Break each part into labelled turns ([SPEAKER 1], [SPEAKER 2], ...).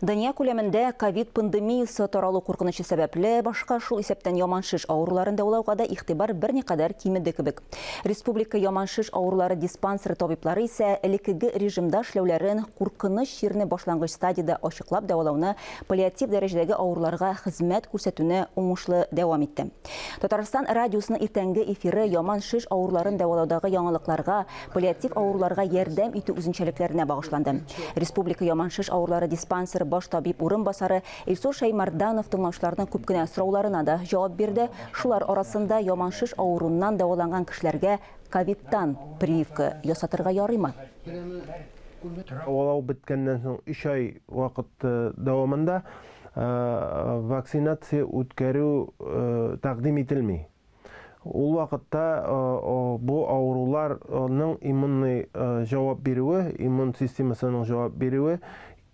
[SPEAKER 1] Дөнья күләмендә ковид пандемиясе таралу куркынычы сәбәпле, башка, шул исәптән яман шеш авыруларын дәвалауга да игътибар берникадәр кимеде кебек. Республика яман шеш авырулары диспансеры табиблары исә элеккеге режимда эшләүләрен, куркыныч чирне башлангыч стадиядә ачыклап дәвалауны, паллиатив дәрәҗәдәге авыруларга хезмәт күрсәтүне уңышлы дәвам итте. Татарстан радиосының иртәнге эфиры яман шеш авыруларын дәвалаудагы яңалыкларга, паллиатив авыруларга ярдәм итү үзенчәлекләренә багышланды. Республика яман шеш авырулары диспансеры баш табиб урынбасары Илсур Шәймәрданов тыңлаучыларның күп кенә сорауларына да җавап бирде. Шулар арасында яман шеш авыруыннан дәваланган кешеләргә ковидтан прививка ясатырга ярыймы?
[SPEAKER 2] Дәвалау беткәннән соң өч ай вакыт дәвамында вакцинация үткәрү тәкъдим ителми. Ул вакытта бу авыруларның иммунный җавап бирүе, иммун системасының җавап бирүе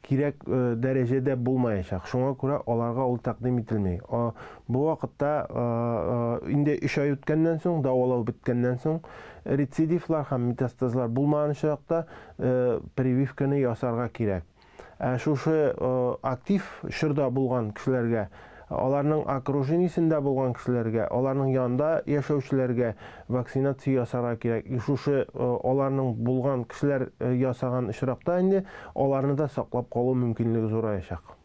[SPEAKER 2] кирәк дәрәҗәдә булмаячак. Шуңа күрә аларга ул тәкъдим ителми. Бу вакытта инде өч ай үткәннән соң, дәвалау беткәннән соң, рецидивлар һәм метастазлар булмаган очракта прививканы ясарга кирәк. Ә шушы актив чорда булган кешеләргә, аларның окружениесендә булган кешеләргә, аларның янында яшәүчеләргә вакцинация ясарга кирәк. И шушы аларның булган кешеләр ясаган очракта инде аларны да саклап калу мөмкинлеге зураячак.